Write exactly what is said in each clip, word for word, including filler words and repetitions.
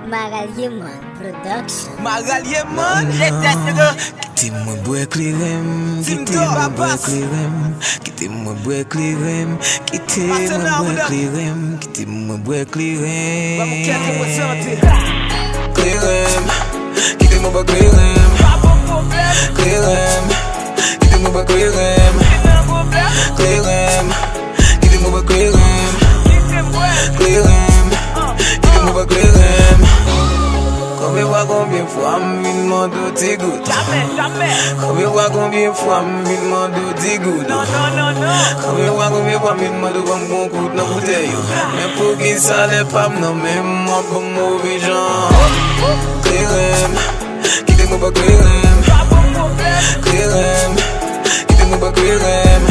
Maralye Man Production. Maralye Man. Let's go. Kite mwen bwè kleren m, kite mwen bwè kleren m, kite mwen bwè kleren m, kite mwen bwè kleren m, kite mwen bwè kleren m. Kleren m, kite mwen bwè kleren m. Kleren m, kite mwen bwè kleren m. Kleren m, kite mwen bwè kleren m. Kleren m, kite mwen bwè kleren m. Konbyen fwa, konbyen fwa m vin mande w ti gout? Konbyen fwa, konbyen fwa m vin mande w ti gout? Konbyen fwa, konbyen fwa m vin mande w ban m gon kout nan boutèy ou? Men poukisa lè pa m nan men m w ap ban m move jan? Kleren m, kite mwen bwè kleren m. Kleren m, kite mwen bwè kleren m.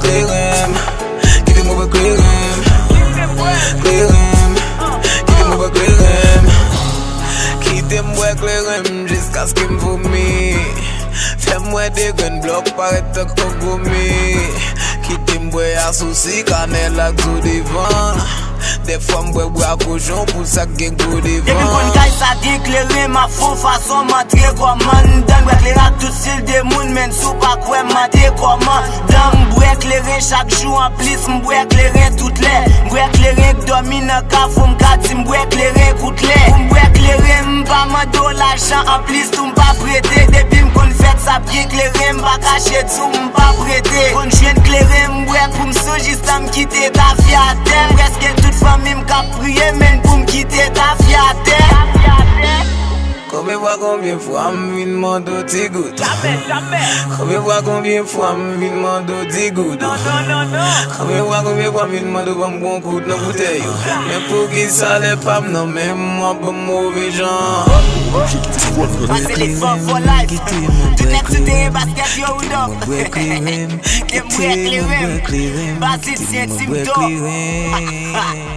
Kleren m, kite mwen bwè kleren m. Kleren m, kite mwen bwè kleren m. Kite m bwè kleren m jiskaske m vomi. Fè m wè de grenn blòk parèt tankou gwo mi. Kite m bwè asousi, kanèl ak zo devan. Dèfwa m bwè bwa kochon pou sa k gen gwo devan. Depi m konn kay sa gen kleren, m ap fon fason m antre kòmandan. M bwè kleren ak tout stil de moun, menm si w pa kwè m mande kòmandan. M bwè kleren chak jou, anplis m bwè kleren tout lè. M bwè kleren k dòmi nan kafou, m ka di m bwè kleren kout lè. Pou m bwè kleren, m pa mande w lajan, anplis tou m pa prete. Depi m konn fèt sa ap gen kleren, m pa kache di w m pa prete. Konn jwenn kleren, m bwè pou m sou jis tan m kite tafya atè. Prèske tout fanmi m k ap priye, menm pou m kite tafya atè. Konbyen fwa, konbyen fwa m vin mande w ti gout? Konbyen fwa, konbyen fwa m vin mande w ti gout? Konbyen fwa, konbyen fwa m vin mande w ban m gon kout nan boutèy ou? Men poukisa lè pa m nan men m w ap ban m move jan? Pase li fò for life. Tout nèg sou teren baskèt yo ou non? Kite m bwè kleren m. Basit se Tim Top.